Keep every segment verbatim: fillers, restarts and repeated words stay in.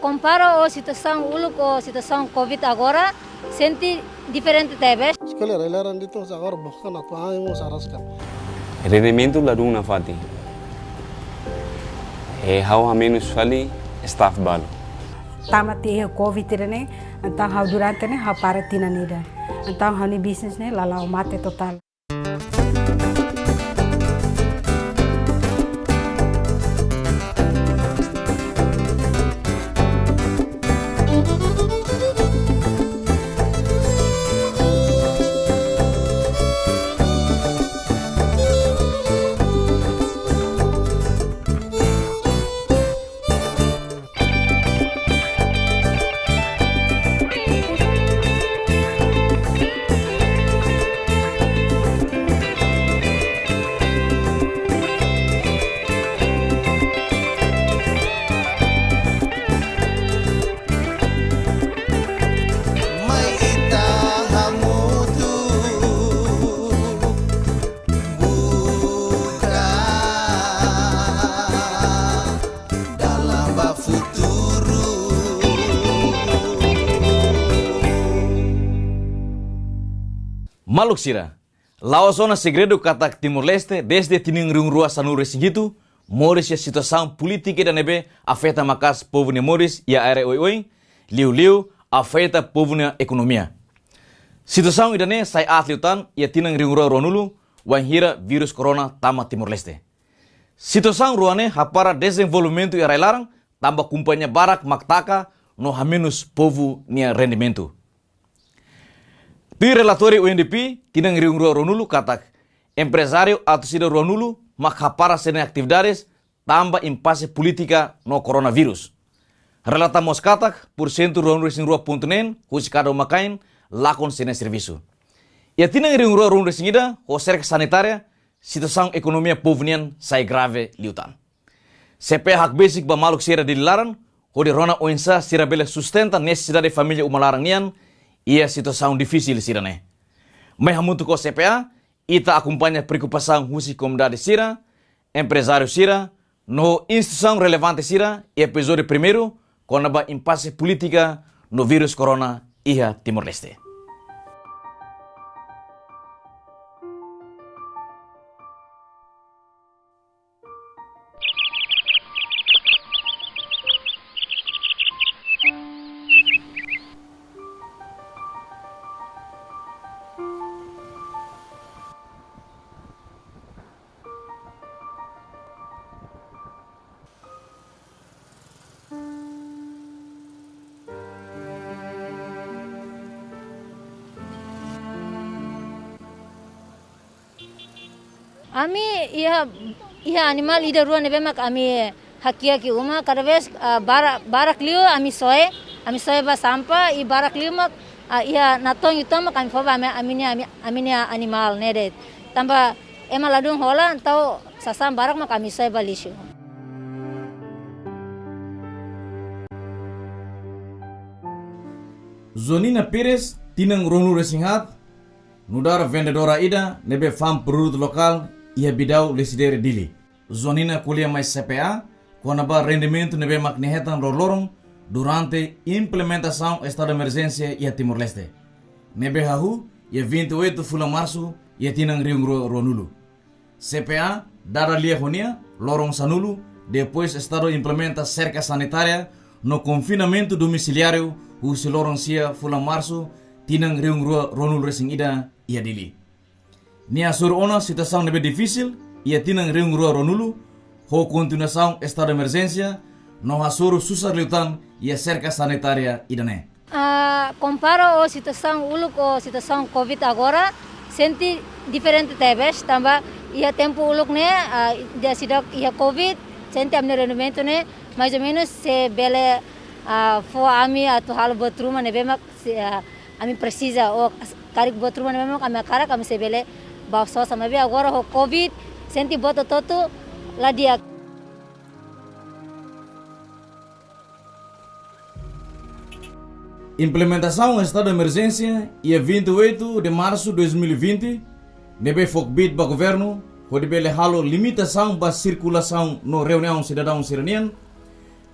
Kompara ho situasaun uluk ho situasaun covid agora, sente diferente tebes. Sekali rai-laran de'it, agora bukan atu ai mo saraskan. Rendimentu ladún nafatin. E ha'u hamenus fali staff balu. Tama tiha covid ne'e, entaun ha'u durante ne'e ha'u para tinan ida. Entaun ha'u-nia bisnis ne'e la'o mate totál. Mai ita hamutuk buka dalan ba futuru. Maluk sira, la'ós ona segredu katak Timor-Leste, dezde tinan rihun rua sanulu-resin-hitu, moris iha situasaun polítika ida ne'ebé afeta maka'as povu nia moris iha área oioin, liuliu afeta povu nia ekonomia. Situasaun ida-ne'e sai aat liután iha tinan rihun rua ruanulu, wainhira virus corona tama Timor-Leste. Situasaun rua ne'e hapara dezenvolvimentu iha rai-laran, tanba kompañia barak mak taka no hamenus povu nia rendimentu. Tuir relatóriu U N D P, tinan rihun rua ruanulu katak emprezáriu atus ida ruanulu mak hapara sira-nia atividades tanba impase polítika no koronavírus. Relata mós katak pursentu ruanulu-resin-rua pontu neen husi kada uma-kain lakon sira-nia servisu. Iha tinan rihun rua ruanulu-resin-ida, ho serka sanitária, situasaun ekonomia povu nian sai grave liután. C P A hakbesik ba maluk sira Dili laran, hodi rona oinsá sira bele sustenta nesesidade família uma laran nian iha situasaun difisil sira-ne'e. Mai hamutuk ho C P A, ita akompaña preokupasaun husi komunidade sira, emprezáriu sira, no instituisaun relevante sira iha epizódiu primeiru, kona-ba impase polítika no vírus corona iha Timor-Leste. Ami iha, iha animál ida rua ne'ebé mak ami hakiak iha uma, kada vez, ah, bara-, barak liu ami soe, ami soe ba sampah, i barak liu mak, ah, iha natoon ita mak ami fó ba ami, ami-nia, ami, ami-nia animál ne'e de'it. Tanba ema ladún hola, entaun sasán barak mak ami soe ba lixu. Zonina Pires, tinan ruanulu-resin-haat, nu'udar vendedora ida ne'ebé fa'an produtu lokál iha Bidau Lecidere, Dili. Zonina ko'alia mai C P A kona-ba rendimentu ne'ebé mak nia hetan loroloron durante implementasaun estadu emerjénsia iha Timor-Leste, ne'ebé hahú iha vinte e oito fulan Marsu iha tinan rihun rua ruanulu. C P A dada lia ho nia loron sanulu, depois estadu implementa serka sanitária no konfinamentu domisiliáriu husi loron sia fulan Marsu tinan rihun rua ruanulu-resin-ida iha Dili. Nia hasoru ona situasaun ne'ebé difisil iha tinan rihun rua ruanulu, ho kontinuasaun estadu emerjénsia, no hasoru susar liután iha serka sanitária ida-ne'e. Ah, kompara ho situasaun uluk ho situasaun covid agora, sente diferente tebes, tanba iha tempu uluk ne'e, ah, iha seidauk iha covid, sente ami-nia rendimentu ne'e, mais ou menus, sei bele, ah, fó ami atu halo buat ruma ne'ebé mak, sei, ah, ami presiza, ou karik buat ruma ne'ebé mak ami hakarak, ami sei bele bá sosa, maibé agora ho covid, sente buat hotu-hotu la di'ak. Implementasaun estadu emerjénsia iha vinte e oito de março dois mil e vinte, ne'ebé fó kbiit ba governu hodi bele halo limitasaun ba sirkulasaun no reuniaun sidadaun sira-nian,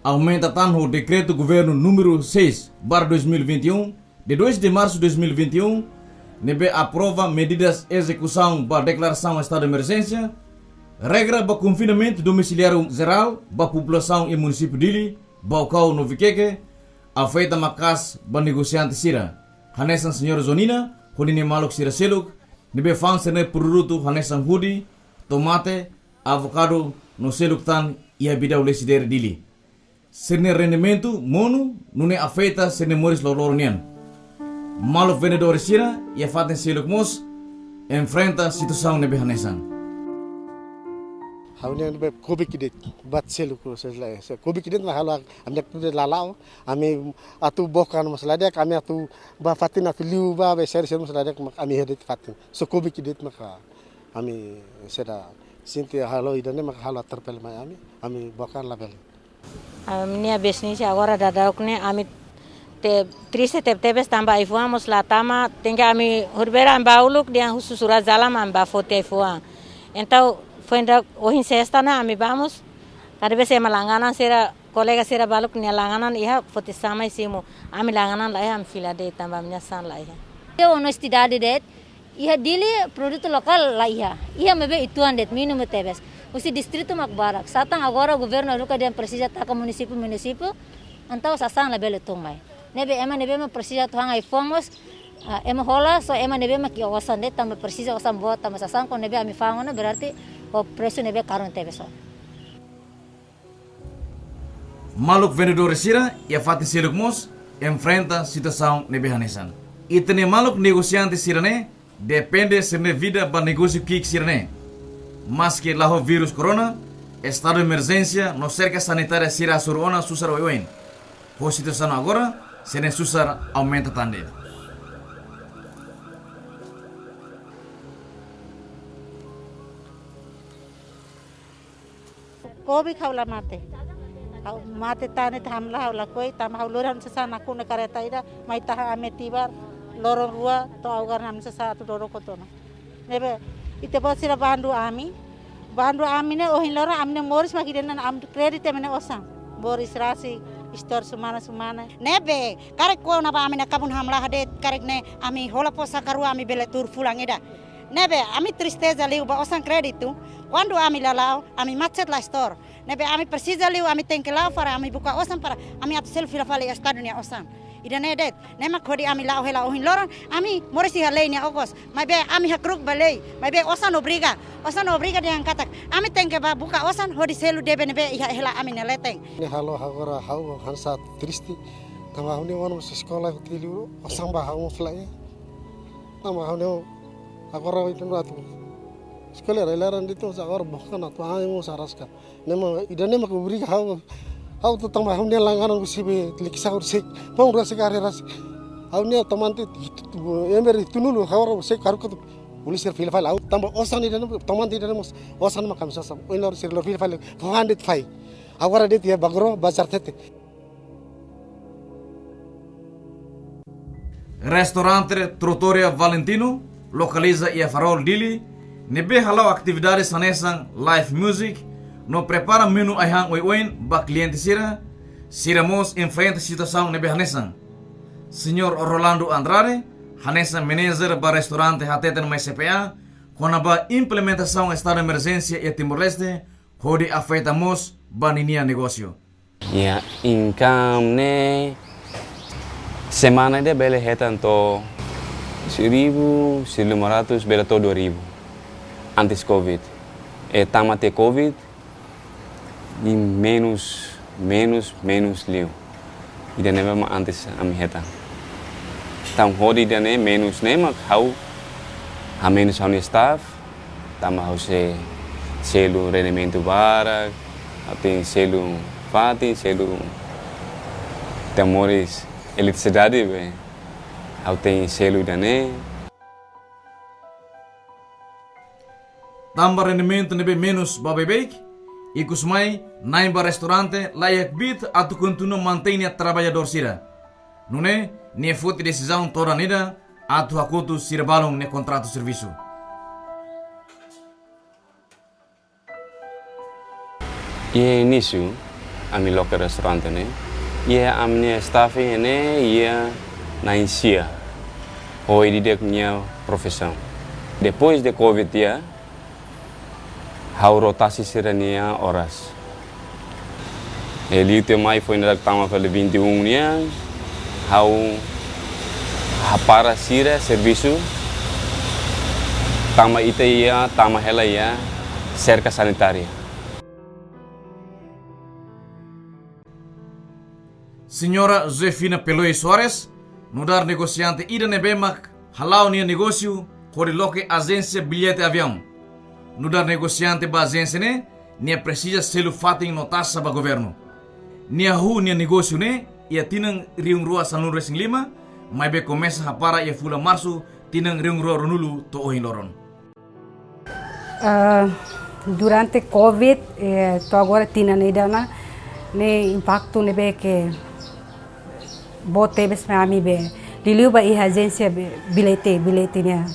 aumenta tan ho dekretu governu númeru seis barra dois mil e vinte e um, de dois de março de dois mil e vinte e um, ne'ebé aprova medidas ezekusaun ba deklarasaun estadu de emerjénsia, regra ba konfinamentu domiciliáriu jerál ba populasaun iha munisípiu Dili, Baucau no Viqueque, afeta maka'as ba negosiante sira, hanesan señora Zonina ho ninia maluk sira seluk, ne'ebé fa'an sira-nia produtu hanesan hudi, tomate, avokadu no seluk tan iha Bidau Lecidere Dili. Sira-nia rendimentu monu, nune'e afeta sira-nia moris loroloron nian. Maluk vendedór sira iha fatin seluk mós enfrenta situasaun ne'ebé hanesan. Ha'u-nian be kobik de'it, buat seluk proses la, se kobik de'it la halo, ami atu de'it la la'o, ami atu bokan mós la di'ak, ami atu ba fatin atu liu ba be seri seri mós la di'ak, mak ami iha de'it fatin. So kobik de'it maka ami seidauk sente halo ida-ne'e maka halo atrapalla mai ami, ami bokan labele. Ami-nia bisnis agora daudauk ne'e ami te triste tebetebes tanba ai-fuan mós la tama, tenke ami horibainrua ami bá uluk dehan husu surat jalan ami bá foti ai-fuan. Entaun foin daudauk ohin sesta ne'e ami bá mós, kada vez ema langganan sira, kolega sira balu nia langganan iha foti sasán mai simu. Ami langganan la iha, ami fila de'it tanba ami-nia sasán la iha. Iha onestidade de'it, iha Dili produtu lokál la iha. Iha maibé uitoan de'it, mínimu tebes. Husi distritu mak barak. Sá tan agora governu eduka dehan presiza taka munisípiu-munisípiu, entaun sasán labele tun mai. Ne'ebé ema ne'ebé mak presiza atu han ai-fuan mós, ah, ema hola, só ema ne'ebé mak iha osan de'it, tanba presiza osan boot, tanba sasán kuandu ne'ebé ami fa'an ona berarti ho presu ne'ebé karun tebes ona. Maluk vendedór sira iha fatin seluk mós enfrenta situasaun ne'ebé hanesan. Ita-nia maluk negosiante sira-ne'e depende sira-nia vida ba negósiu ki'ik sira-ne'e. Maski la ho vírus korona, estadu de emerjénsia no serka sanitária sira hasoru ona susar oioin. Ho situasaun agora, sira-nia susar aumenta tan de'it. Kobik ha'u la mate. Ha'u mate tan ne'e hamlaha ha'u lakohi, tanba ha'u lori ha'u-nia sasán nakonu iha kareta ida, mai tahan ami tibar, loron rua, to'o agora ha'u-nia sasán atu dodoko tiha ona. Ne'ebé, ita-boot sira bandu ami, bandu ami ne'e ohin loron ami-nia moris mak ida-ne'e ami kréditu ami-nia osan. Moris rasik, istór semana-semana. Ne'ebé, karik kona-ba ami-nia kabun hamlaha de'it, karik ne'e ami hola posa karua ami bele tuur fulan ida. Ne'ebé, ami tristeza liu ba osan kréditu, kuandu ami la la'o, ami macet la istór. Ne'ebé ami presiza liu, ami tenke la'o para ami buka osan para ami atu selu fila fali estadu nia osan. Ida-ne'e de'it, ne'e mak hodi ami la'o hela ohin loron, ami moris iha lei nia okos. Maibé ami hakru'uk ba lei, maibé osan obriga. Osan obriga dehan katak, ami tenke bá buka osan hodi selu debe ne'ebé iha hela ami-nia leten. Ne'e halo agora ha'u hanesan triste, tanba ha'u-nia oan mós eskola hotu liu, osan ba ha'u mós la iha. Tanba ha'u-nia oan agora itu atu eskola laran-laran de'it mós agora bokan atu ami mós araska. Ne'e mak, ida-ne'e mak obriga ha'u. Ha'u atu tanba ha'u-nia langganan husi be liki sahur sei. Pão rasik, arroz rasik. Ha'u-nia tomante, emer tunulu ha'u rasik karu katu. Polísia fila fali ha'u tanba osan ida-ne'e, tomante ida-ne'e mós. Osan mak ami sasán. Ohin loron sira lori fila fali. Fohan de'it fai. Agora de'it iha Bagro, bazar tete. Restaurante Trattoria Valentino, lokaliza iha Farol Dili, ne'ebé hala'o atividade hanesan live music, no prepara menu ai-han oioin ba kliente sira, sira mós enfrenta situasaun ne'ebé hanesan. Señór Rolando Andrade, hanesan manager ba restaurante hateten mai C P A, kona-ba implementasaun estadu de emerjénsia iha Timor-Leste, hodi afeta mós ba ninia negósiu. Ya, income ne'e semana ida bele hetan to'o seribu, seribu lima ratus, bele to'o dua ribu. Antes covid. E tama tiha covid, i menus, menus, menus liu. Ida-ne'e mak antes ami hetan. Entaun hodi ida-ne'e menus ne'e mak ha'u hamenus ha'u-nia staff, tanba ha'u sei selu rendimentu barak, ha'u tenke selu fatin, selu ita moris eletrisidade be. Ha'u tenke selu ida-ne'e. Tanba rendimentu ne'ebé menus ba beibeik, ikus mai na'in ba restaurante la iha kbiit atu kontinua mantein nia traballadór sira. Nune'e, nia foti desizaun todan ida atu hakotu sira balun nia kontratu servisu. Iha inísiu, ami loke restaurante ne'e, iha ami-nia staff ne'e iha na'in sia, ho ida-idak nia profisaun. Depois de covid ya, ha'u rotasi sira-nia oras. E liu tiha mai foin dadauk tama fali vinte e um nian, ha'u hapara sira servisu, tama ita iha, tama hela iha serka sanitária. Señora Josefina Peloi Soares, nu'udar negosiante ida ne'ebé mak hala'o nia negósiu hodi loke ajénsia billete aviaun. Nu'udar negosiante ba ajénsia ne'e, nia presiza selu fatin no taxa ba governu. Nia hahú nia negósiu ne'e iha tinan rihun rua sanulu-resin-lima, maibé komesa hapara iha fulan Marsu tinan rihun rua ruanulu to'o ohin loron. Ah, durante covid, eh, to'o agora tinan ida ona, ne'e impaktu ne'ebé ke boot tebes mai ami be. Liuliu ba iha ajénsia be, billete, billete nian.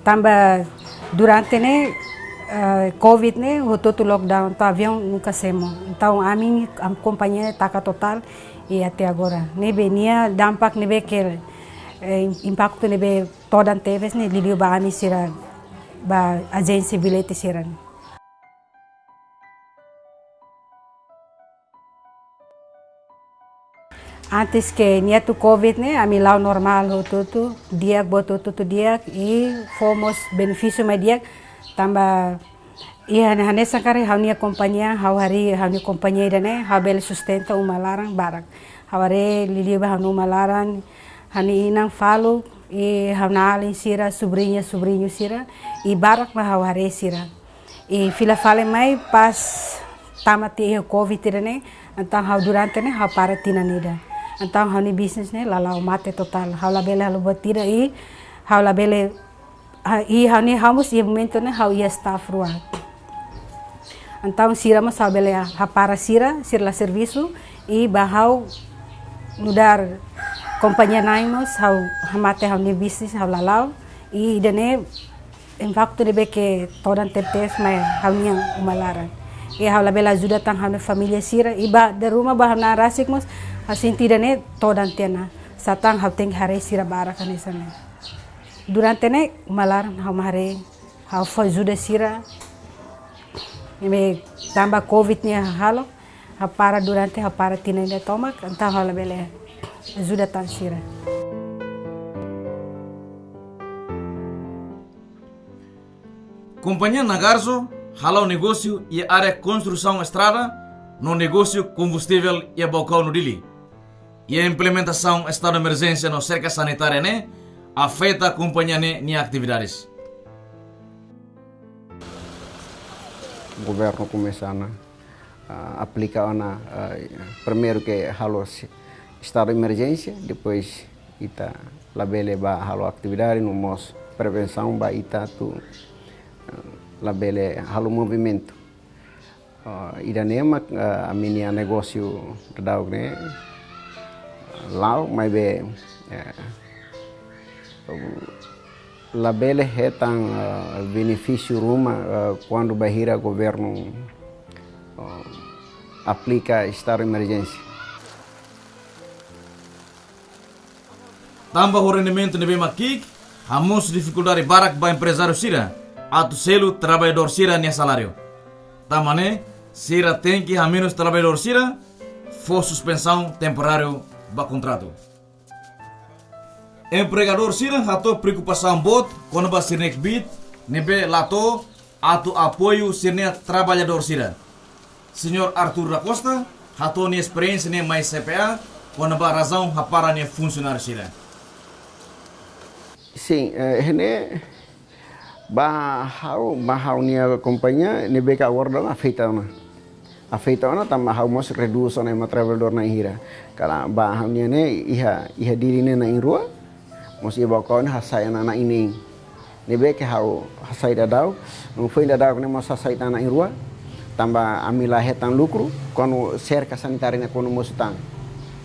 Tanba durante ne'e, eh, covid ne'e, hotu-hotu lockdown, entaun aviaun nunka semo. Entaun ami, ami kompañia taka totál, i até agora. Ne'ebé nia dampak ne'ebé ke, eh, impaktu ne'ebé todan tebes ne'e liuliu ba ami sira, ba ajénsia billete sira. Antes ke nia atu covid ne'e, ami la'o normál hotu-hotu, di'ak, buat hotu-hotu di'ak, i fó mós benefísiu mai di'ak, tanba iha ne'e hanesan karik ha'u-nia kompañia, ha'u haree ha'u-nia kompañia ida-ne'e, ha'u bele sustenta uma laran barak. Ha'u haree liuliu ba ha'u-nia uma laran, ha'u-nia inan faluk, i ha'u-nia alin sira, subriña, subriñu sira, i barak mak ha'u haree sira. I fila fali mai pas tama tiha iha covid ida-ne'e, entaun ha'u durante ne'e ha'u para tinan ida. Entaun ha'u-nia bisnis ne'e la la'o, mate totál. Ha'u labele halo buat ida i ha'u labele, ha, i ha'u-nia, ha'u mós iha momentu ne'e ha'u iha staff rua. Entaun sira mós ha'u bele hapara sira, sira la servisu, i ba ha'u nu'udar kompañia na'in mós ha'u hamate ha'u-nia bisnis, ha'u la la'o, i ida-ne'e impaktu ne'ebé ke todan tebes mai ha'u-nia uma laran. I ha'u labele ajuda tan ha'u-nia família sira, i ba dala ruma ba ha'u-nia an rasik mós, ha'u sente ida-ne'e todan tiha ona. Satán ha'u tenke haree sira barak hanesan ne'e. Durante ne'e, uma laran ha'u mak haree, ha'u fó ajuda sira. Ne'ebé tanba covid nia hahalok, ha'u para durante, ha'u para tinan ida tomak, entaun ha'u labele ajuda tan sira. Kompañia Nagarzo hala'o negósiu iha área konstrusaun estrada no negósiu kombustivel iha Baucau no Dili. Iha implementasaun estadu emerjénsia no serka sanitária ne'e afeta kompañia ne'e nia atividades. Governu komesa ona, ah, aplika ona, ah, primeiru ke halo si-, estadu emerjénsia, depois ita labele ba halo atividade no mós prevensaun ba ita atu, ah, labele halo movimentu. Ah, ida-ne'e mak, ah, ami-nia negósiu daudaun ne'e la'o, maibé, eh, labele hetan, eh, benefísiu ruma, eh, kuandu bainhira governu, eh, aplika estadu emerjénsia. Tanba ho rendimentu ne'ebé mak ki'ik, hamosu difikuldade barak ba emprezáriu sira atu selu traballadór sira-nia saláriu. Tanba ne'e, sira tenke hamenus traballadór sira, fó suspensaun temporáriu ba kontratu. Empregadór sira hato'o preokupasaun boot kona-ba sira-nia kbiit ne'ebé la to'o atu apoiu sira-nia traballadór sira. Señór Arthur da Costa hato'o nia esperiénsia ne'e mai C P A kona-ba razaun hapara nia funsionáriu sira. Sin, eh, ne'e ba ha'u, ba ha'u-nia kompañia ne'ebé ke agora daudaun afeta ona. Afeta ona tanba ha'u mós redús ona ema traballadór na'in hira. Kala ba ha'u-nia ne'e iha, iha Dili ne'e na'in rua, mós iha Baucau ne'e hasai ona na'in neen. Ne'ebé ke ha'u hasai daudaun, no foin daudaun ne'e mós hasai tan na'in rua, tanba ami la hetan lukru, kuandu serka sanitária ne'e kuandu mosu tan.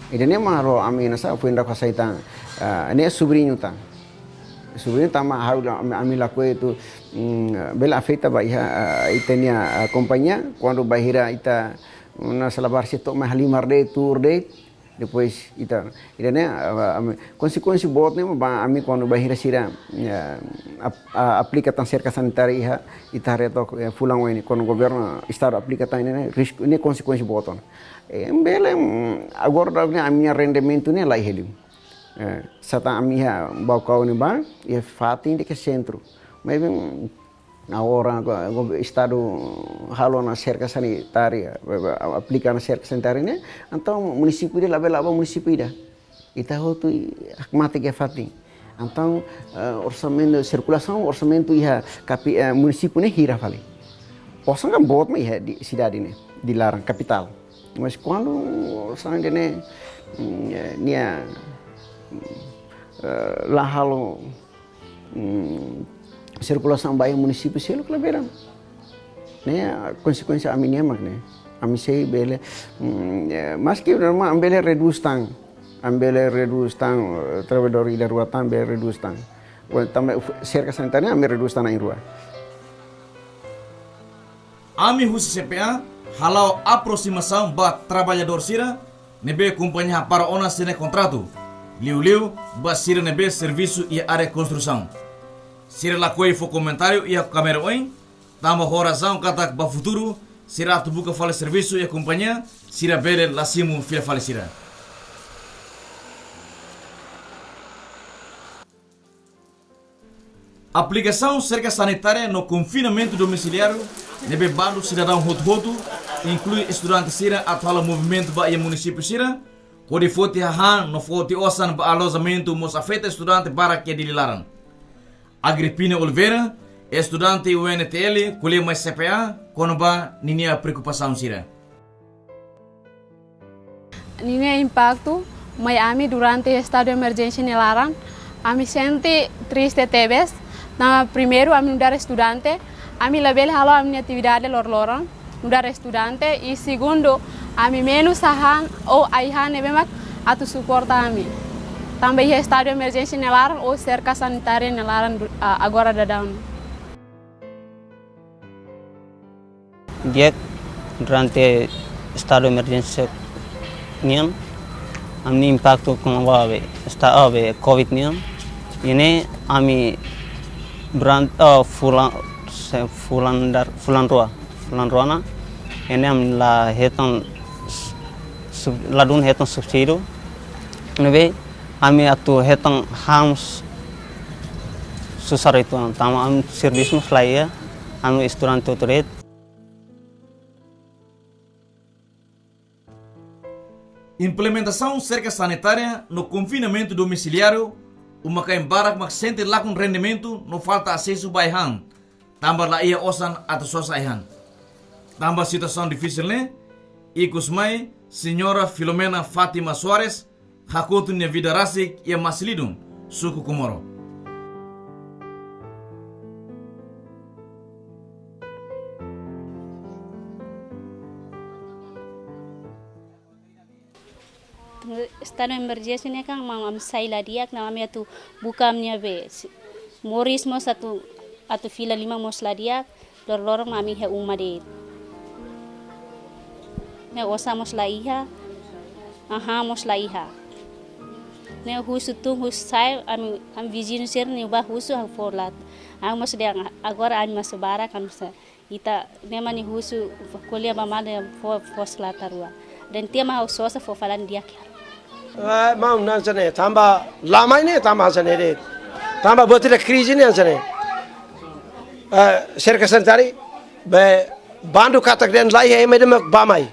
Ida-ne'e mak halo ami hanesan foin daudaun hasai tan, ah, ne'e subriñu tan. Subriñu tanba ha'u la, ami, ami lakohi atu, mm, bele afeta ba iha, ah, ita-nia, ah, kompañia, kuandu bainhira ita, mm, na salabar se to'o mai halimar de'it, tuur de'it, depois ita, ida-ne'e, ah, ami, konsekuénsia boot ne'e ba ami kuandu bainhira sira, ya, ap-, ah, aplika tan serka sanitária iha, ita haree took, eh, fulan oin ne'e, kuandu governu estadu aplika tan ne'e, risku ne'e konsekuénsia boot ona. Eh, bele, mm, agora daudaun ne'e ami-nia rendimentu ne'e la iha liu. Eh, sá tan ami iha Baucau ne'ebá, iha fatin ida ke sentru. Maibé, mm, agora go, go estadu halo ona serka sanitária, eh, aplika ona serka sanitária ne'e, entaun munisípiu ida labele la'o ba munisípiu ida. Ita hotu i-, hakmatek iha fatin. Entaun, eh, orsamentu sirkulasaun, orsamentu iha kapi-, eh, munisípiu ne'e hira fali. Osan kan boot mak iha Dili, sidade ne'e, Dili laran, kapitál. Mas kuandu osan ida-ne'e, mm, eh, nia, mm, eh, la halo, mm, sirkulasaun ba iha munisípiu seluk, labele. Ne'e, konsekuénsia ami-nian mak ne'e. Ami sei bele, mm, eh, maski normal, ami bele redús tan. Ami bele redús tan, eh, traballadór ida rua tan, bele redús tan. Well, tanba serka sanitária ami redús tan na'in rua. Ami husi C P A hala'o aprosimasaun ba traballadór sira ne'ebé kompañia hapara ona sira-nia kontratu, liuliu ba sira ne'ebé servisu iha área konstrusaun. Sira lakohi fó komentáriu iha kámera oin, tanba ho razaun katak ba futuru, sira atu buka fali servisu iha kompañia, sira bele la simu fila fali sira. Aplikasaun serka sanitária no konfinamentu domisiliáriu ne'ebé bandu sidadaun hotu-hotu, inklui estudante sira atu halo movimentu ba iha munisípiu sira, hodi foti hahán no foti osan ba alojamentu mós afeta estudante barak iha Dili laran. Agripina Oliveira, estudante U N T L, ko'alia mai C P A, kona-ba ninia preokupasaun sira. Ninia impaktu mai ami durante estadu emerjénsia nia laran, ami sente triste tebes. Na primeiru, ami nu'udar estudante, ami labele halo ami-nia atividade loroloron nu'udar estudante, i segundu, ami menus hahán ou ai-han ne'ebé mak atu suporta ami. Tanba iha estadu emerjénsia nia laran ou serka sanitária nia laran du-, a-, agora daudaun. Di'ak, durante estadu emerjénsia nian, ami-nia impaktu kona-ba be esta-, ah, be covid nian. Ne'e ami durante, ah, fulan, se-, fulan dar-, fulan rua, fulan rua ona. Ne'e ami la hetan s-, sub-, ladún hetan subsídiu. Ne'ebé ami atu hetan han mós susar uitoan, tanba ami servisu mós la iha, ami estudante hotu de'it. Implementasaun serka sanitária no konfinamentu domisiliáriu, uma-kain barak mak sente lakon rendimentu no falta asesu ba ai-han, tanba la iha osan atu sosa ai-han. Tanba situasaun difisil ne'e, ikus mai, Señora Filomena Fátima Soares hakotu nia vida rasik iha Masilidun, suku Comoro. Estadu emerjénsia ne'e kan mak ami sai la di'ak, no ami atu buka ami-nia be si-, moris mós atu, atu fila liman mós la di'ak, loroloron mak ami iha uma de'it. Ne'e osan mós la iha, hahán mós la iha. Ne'e husu tun husu sa'e, ami, ami viziñu sira-nia bá husu ha'u fó lata. Ami mós dehan agora ami mós barak, ami sa-, ita ne'e mak nia husu ko'alia ba malu fó, fó lata rua. Dehan tiha mak ha'u sosa fó fali di'ak. Eh, maun, hanesan ne'e, tanba la mai ne'e, tanba hanesan ne'e de'it. Tanba buat ida krize ne'e hanesan ne'e. Eh, serka sanitária, be bandu katak dehan la iha ema ida mak bá mai.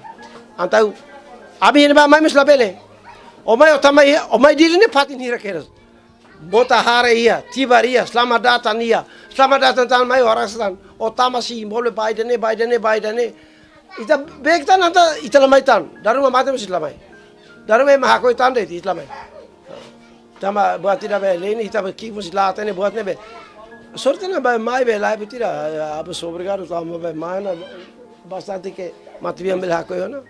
Entaun, ami ida bá mai mós labele. Ó mai, ó tama iha, ó mai Dili ne'e fatin hira kedas. Bota Hare iha, Tibar iha, Selamat Datang iha. Selamat Datang tan mai, ó rasa tan. Ó tama simbolu ba ida-ne'e, ba ida-ne'e, ba ida-ne'e. Ita bek tan entaun ita la mai tan. Dala ruma mate mós ita la mai. Dala ruma ema hakoi tan de'it ita la mai. Tanba buat ida be, lei ne'e ita be ki'ik mós la hatene buat ne'e be. Sorte ona be mai be lai be tira, ah, abu so obrigadu tanba be mai ona bastante ke matebian bele hakoi ona.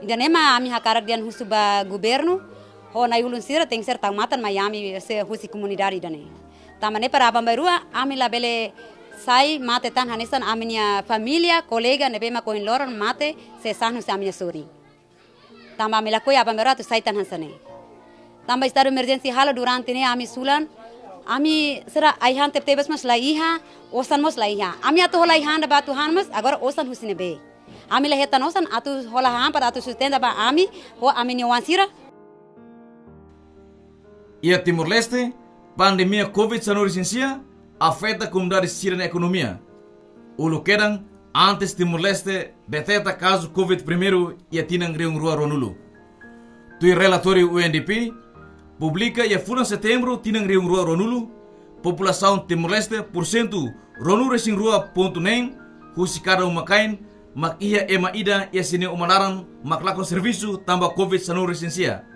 Ida-ne'e mak ami hakarak dehan husu ba governu, ho na'i-ulun sira tenke ser tau matan mai ami se husi komunidade ida-ne'e. Tanba ne'e para aban-bainrua, ami labele sai mate tan hanesan ami-nia família, kolega ne'ebé mak ohin loron mate, sei sanulu husi ami-nia sorin. Tanba ami lakohi aban-bainrua atu sai tan hanesan ne'e. Tanba estadu emerjénsia halo durante ne'e ami sulan, ami sira ai-han tebetebes mós la iha, osan mós la iha. Ami atu hola ai-han ba atu han mós, agora osan husi ne'ebé? Ami la hetan osan atu hola han para atu sustenta ba ami, ho ami-nia oan sira. Iha Timor-Leste, pandemia covid sanulu-resin-sia afeta komunidade sira-nia ekonomia. Uluk kedan, antes Timor-Leste deteta kazu covid primeiru iha tinan rihun rua ruanulu. Tuir relatóriu U N D P, publika iha fulan Setembru tinan rihun rua ruanulu, populasaun Timor-Leste pursentu ruanulu-resin-rua pontu neen husi kada uma-kain mak iha ema ida iha sira-nia uma laran mak lakon servisu tanba covid sanulu-resin-sia.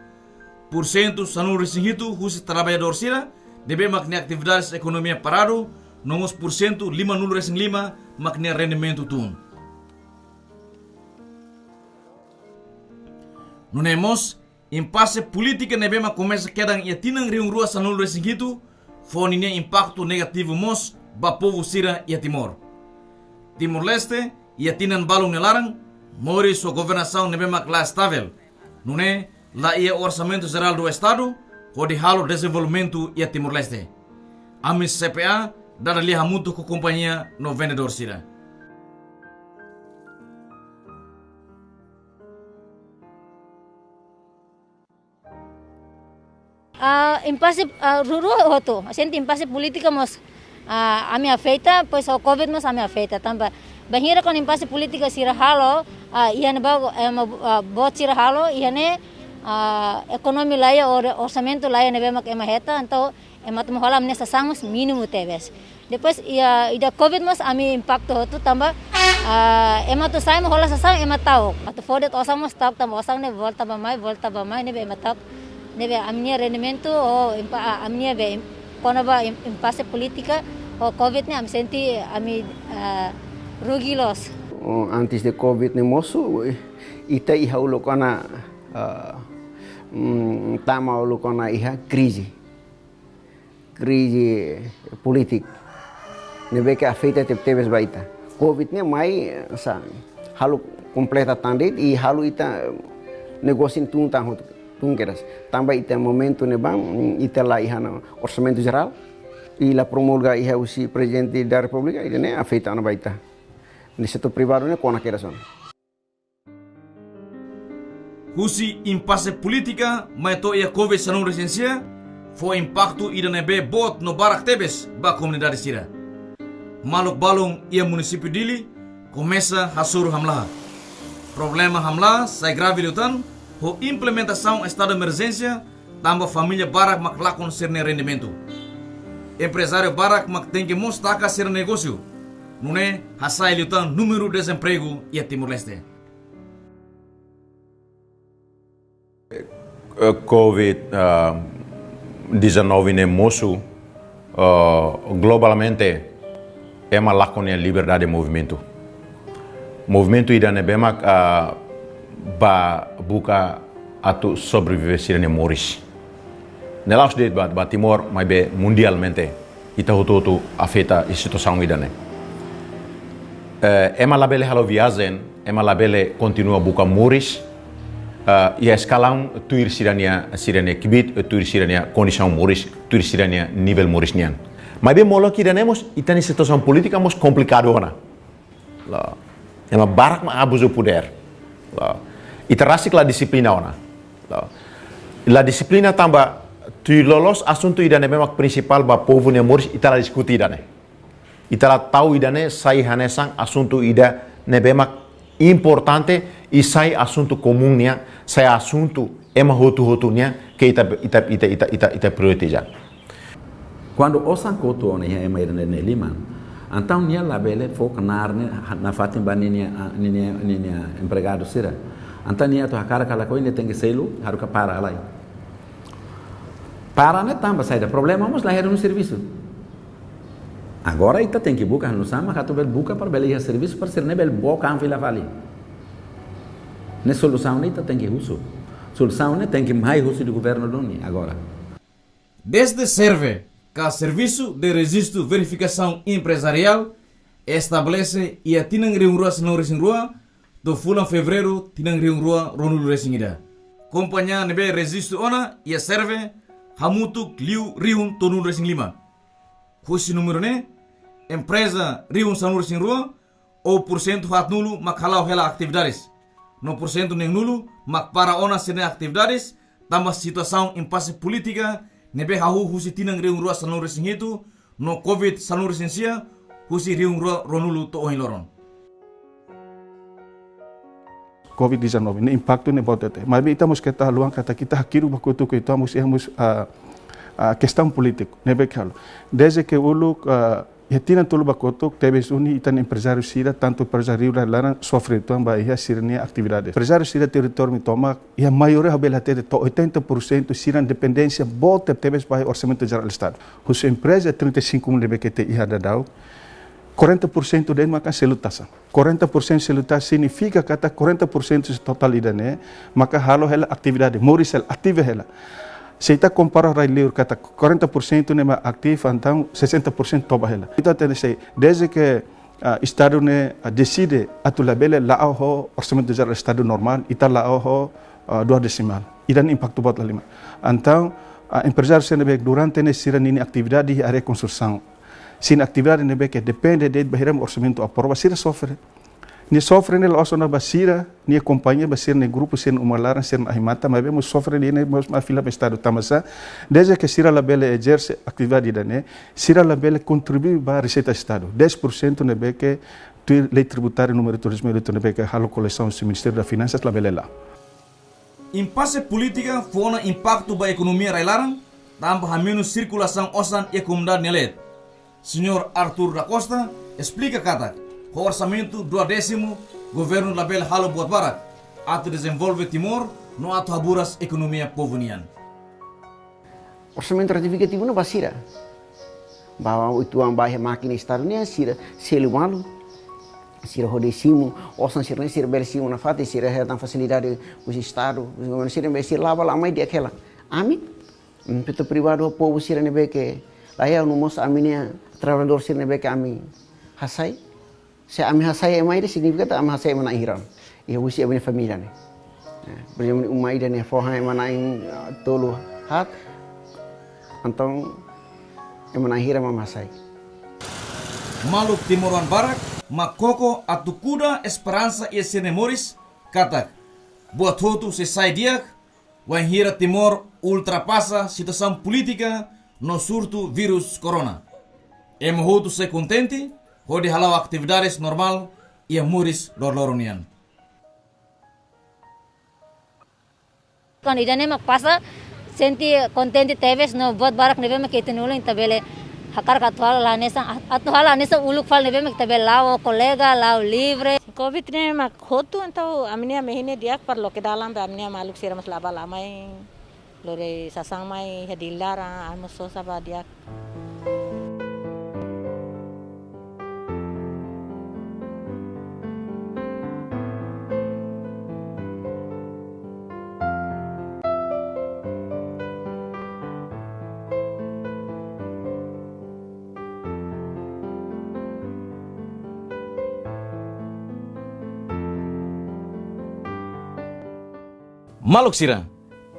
Pursentu sanulu-resin-hitu husi traballadór sira ne'ebé mak nia atividade ekonomia paradu, no mós pursentu limanulu-resin-lima mak nia rendimentu tun. Nune'e mós, impase polítika ne'ebé mak komesa kedan iha tinan rihun rua sanulu-resin-hitu, fó ninia impaktu negativu mós ba povu sira iha Timor. Timor-Leste, iha tinan balun nia laran, moris ho governasaun ne'ebé mak la estavel. Nune'e, la iha Orsamentu Jerál do Estadu hodi halo dezenvolvimentu iha Timor-Leste. Ami C P A dada lia hamutuk ho kompañia no vendedór sira. Ah, impase, ah, rua-rua hotu. Sente impase polítika mós, ah, ami afeta, depois ho covid mós ami afeta. Tanba bainhira kuandu impase polítika sira halo, ah, iha ne'ebá, ema, ah, boot sira halo, iha ne'e, ah, ekonomia la iha, or-, orsamentu la iha ne'ebé mak ema hetan, entaun ema atu hola ami-nia sasán mós mínimu tebes. Depois, iha, ida covid mós ami impaktu hotu tanba, ah, ema atu sai mak hola sasán ema ta'uk. Atu fó de'it osan mós ta'uk tanba osan ne'e volta bá mai, volta bá mai, ne'ebé ema ta'uk. Ne'ebé ami-nia rendimentu, ou impa-, ah, ami-nia be, im-, kona-ba im-, impase polítika, ou covid ne'e ami sente ami, ah, rugi loos. Oh, antes de covid ne'e mosu, eh, ita iha uluk ona, ah, mm, tama uluk ona iha krize. Krize polítika ne'ebé ke afeta tebetebes ba ita. Covid ne'e mai, eh, sa, halo kompleta tan de'it i halo ita negósiu tun tan hotu, tun kedas. Tanba ita momentu ne'ebá, mm, ita la iha ona orsamentu jerál i la promulga iha husi Prezidente da Repúblika, ida-ne'e afeta ona ba ita. Ne'e setór privadu ne'e kona kedas ona. Husi impase polítika mai to'o iha covid sanulu-resin-sia, fó impaktu ida ne'ebé boot no barak tebes ba komunidade sira. Maluk balun iha munisípiu Dili komesa hasoru hamlaha. Problema hamlaha sai grave liután ho implementasaun estadu emerjénsia, tanba família barak mak lakon sira-nia rendimentu. Emprezáriu barak mak tenke mós taka sira-nia negósiu. Nune'e hasa'e liután númeru dezempregu iha Timor-Leste. Eh, covid, ah, dezanove ne'e mosu, ah, globalmente ema lakon nia liberdade movimentu. Movimentu ida ne'ebé mak, ah, bá buka atu sobrevive sira-nia moris. Ne'e la'ós de'it ba, ba Timor, maibé mundialmente ita hotu-hotu afeta iha situasaun ida-ne'e. Eh, ema labele halo viajen, ema labele kontinua buka moris, eh, iha eskalaun tuir sira-nia, sira-nia kbiit, eh, tuir sira-nia kondisaun moris, tuir sira-nia nivel moris nian. Maibé molok ida-ne'e mós, ita-nia situasaun polítika mós komplikadu ona. Lae. Ema barak mak abuzu podér. Lae. Ita rasik la dixiplina ona. Lae. La dixiplina tanba tuir loloos asuntu ida ne'ebé mak prinsipál ba povu nia moris ita la diskute ida-ne'e. Ita la tau ida-ne'e sai hanesan asuntu ida ne'ebé mak importante i sai asuntu komún nian, sai asuntu ema hotu-hotu nian ke ita, ita, ita, ita, ita, ita prioritiza. Kuandu osan kotu ona iha ema ida-ne'e nia liman, entaun nia labele fó knaar ne'e ha-, nafatin ba ninia, ah, ninia, ninia empregadu sira. Entaun nia atu hakarak ka lakohi nia tenke selu, haruka para lai. Para ne'e tanba saida? Problema mós la iha duni servisu. Agora ita tenke buka hanusa mak atu bele buka para bele iha servisu para sira-ne'e bele book an fila fali. Ne'e solusaun ne'e ita tenke husu. Solusaun ne'e tenke mai husi governu duni agora. Dezde serve, ka Serviço de Registro Verificação Empresarial, estabelese iha tinan rihun rua sanulu resin rua, to'o fulan Fevereiru tinan rihun rua ruanulu resin ida. Kompañia ne'ebé rejistu ona iha SERVE hamutuk liu rihun tolunulu resin lima. Husi númeru ne'e, empreza rihun sanulu resin rua, ou porsentu haatnulu mak hala'o hela atividades. No porsentu neenulu mak para ona sira-nia atividades, tanba situasaun impase polítika ne'ebé hahú husi tinan rihun rua sanulu resin hitu, no COVID sanulu resin sia, husi rihun rua ruanulu to'o ohin loron. COVID dezanove, ne'e impaktu ne'e boot tebes. Maibé ita mós keta haluha katak ita hakiru ba kotuk, ita mós, iha mós, ah, ah, kestaun polítiku ne'ebé ke halo. Dezde ke uluk, ah, iha tinan tolu ba kotuk, tebes duni ita-nia emprezáriu sira, tantu emprezáriu laran sofre tanba iha sira-nia atividade. Emprezáriu sira territóriu imi tomak, iha maioria ha'u bele hatete to'o oitenta por cento sira-nia dependénsia boot tebes ba iha Orsamentu Jerál Estadu. Husi empreza trinta e cinco mil ne'ebé ke ita iha daudaun, quarenta por cento de'it maka selu taxa. Quarenta por cento selu taxa signifika katak quarenta por cento husi totál ida-ne'e maka halo hela atividade, moris hela, ativu hela. Se ita kompara rai-liur katak quarenta por cento ne'e mak ativu, entaun sessenta por cento toba hela. Ita hatene se, dezde ke, ah, Estadu ne'e, ah, deside atu labele la'o ho Orsamentu Jerál Estadu normál, ita la'o ho, ah, duas desimál. Ida-ne'e impaktu boot liu mak. Entaun, ah, emprezáriu sira ne'ebé durante ne'e sira ninia atividade iha área konstrusaun, sira-nia atividade ne'ebé ke depende de'it bainhira mak orsamentu aprova, sira sofre. Nia sofre ne'e la'ós ona ba sira-nia kompañia, ba sira-nia grupu, sira-nia uma laran, sira-nia ahi-matan, maibé mós sofre ida-ne'e mós mak fila ba Estadu. Tanba sá? Dezde ke sira labele ezerse atividade ida-ne'e, sira labele kontribui ba reseita Estadu. Dez por cento ne'ebé ke tuir lei tributária númeru três mil e oito ne'ebé ke halo kolesaun husi Ministériu das Finansas labele la'o. Impase polítika fó ona impaktu ba ekonomia rai-laran, tanba hamenus sirkulasaun osan iha komunidade nia leet. Señór Artur da Costa esplika katak, ho orsamentu duadésimu, governu labele halo buat barak atu dezenvolve Timor no atu haburas ekonomia povu nian. Orsamentu retifikativu ne'e ba sira. Ba uitoan ba iha mákina Estadu nian, sira selu malu. Sira hodi simu osan sira-ne'e, sira bele simu nafatin, sira hetan fasilidade husi Estadu, husi governu, sira bele, sira la'o bá la'o mai di'ak hela. Ami, mm, setór privadu, povu sira ne'ebé ke laiha, no mós ami-nia traballadór sira ne'ebé ke ami hasai. Se ami hasai ema ida, signifika katak ami hasai ema na'in hira. Iha husi ami-nia família ne'e. Eh, por ezemplu, uma ida ne'e fó han ema na'in, ah, tolu haat. Entaun, ema na'in hira mak ami hasai. Maluk timoroan barak mak koko atu kuda esperansa iha sira-nia moris, katak buat hotu sei sai di'ak, wainhira Timor ultrapasa situasaun polítika no surtu vírus korona. Ema hotu sei kontente hodi hala'o atividades normál iha moris loroloron nian. Kuandu ida-ne'e mak pasa, sente kontente tebes no buat barak ne'ebé mak ita-nia ulun ita bele hakarak atu halo hanesan, atu halo hanesan uluk fali ne'ebé mak ita bele la'o kolega, la'o livre. COVID ne'e mak hotu, entaun ami-nia mehi ne'e di'ak para loke dalan ba ami-nia maluk sira mós la'o bá la'o mai, lori sasán mai iha Dili laran, ami mós sosa ba di'ak. Maluk sira,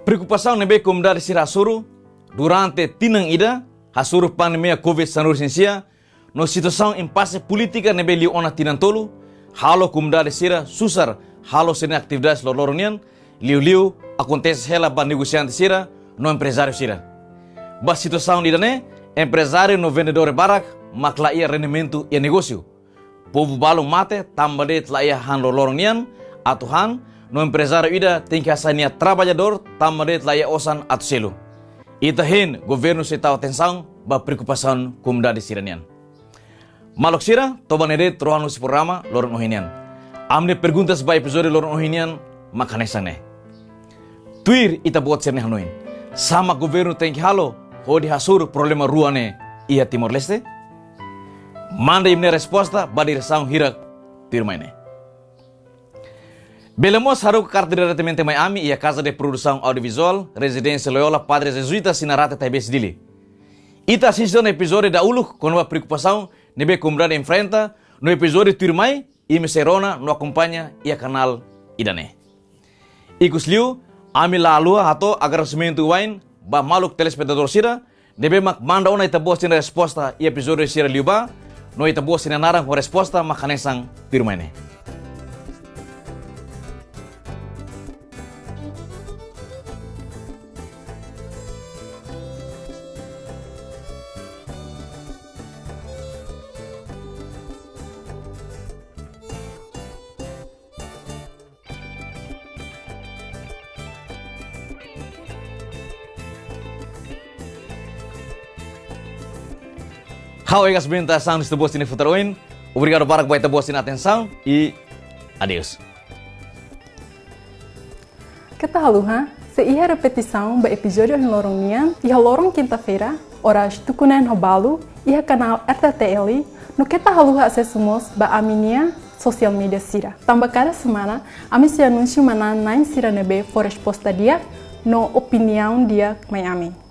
preokupasaun ne'ebé komunidade sira hasoru durante tinan ida, hasoru pandemia COVID sanulu resin sia, no situasaun impase polítika ne'ebé liu ona tinan tolu, halo komunidade sira susar halo sira-nia atividades loroloron nian, liuliu akontese hela ba negosiante sira no emprezáriu sira. Ba situasaun ida-ne'e, emprezáriu no vendedór barak mak la iha rendimentu iha negósiu. Povu balun mate tanba de'it la iha han loroloron nian atu han, no emprezáriu ida tenke hasai nia traballadór tanba de'it la iha osan atu selu. Ita hein governu sei tau atensaun ba preokupasaun komunidade sira-nian. Maluk sira, to'o ba ne'e de'it rohan husi programa loron ohin nian. Ami-nia perguntas ba epizódiu loron ohin nian mak hanesan ne'e. Tuir ita-boot sira-nia hanoin, sá mak governu tenke halo hodi hasoru problema rua ne'e iha Timor-Leste? Manda imi-nia resposta ba diresaun hirak tuirmai ne'e. Bele mós haruka karta diretamente mai ami iha Casa de Produção Audiovisual, Rezidénsia Loyola, Padre Jezuita, Sinarate, Taibesi, Dili. Ita asiste ona epizódiu dahuluk kona-ba preokupasaun ne'ebé komunidade enfrenta, no epizódiu tuirmai imi sei rona no akompaña iha kanál ida-ne'e. Ikusliu, ami la haluha hato'o agradesimentu wa'in ba maluk telespetadór sira ne'ebé mak manda ona ita-boot sira-nia resposta iha epizódiu sira liubá, no ita-boot sira-nia naran ho resposta mak hanesan tuirmai ne'e. Ha'u Egas Benta, hanesan ita-boot sira-nia futar oin. Obrigadu barak ba ita-boot sira-nia atensaun i adeus. Keta haluha, sei iha repetisaun ba epizódiu ohin loron nian, iha loron kinta-feira, oras tuku neen ho balu, iha kanál R T T L, no keta haluha asesu mós ba ami-nia sosiál média sira. Tanba kada semana, ami sei anunsia manán-na'in sira ne'ebé fó resposta di'ak no opiniaun di'ak mai ami.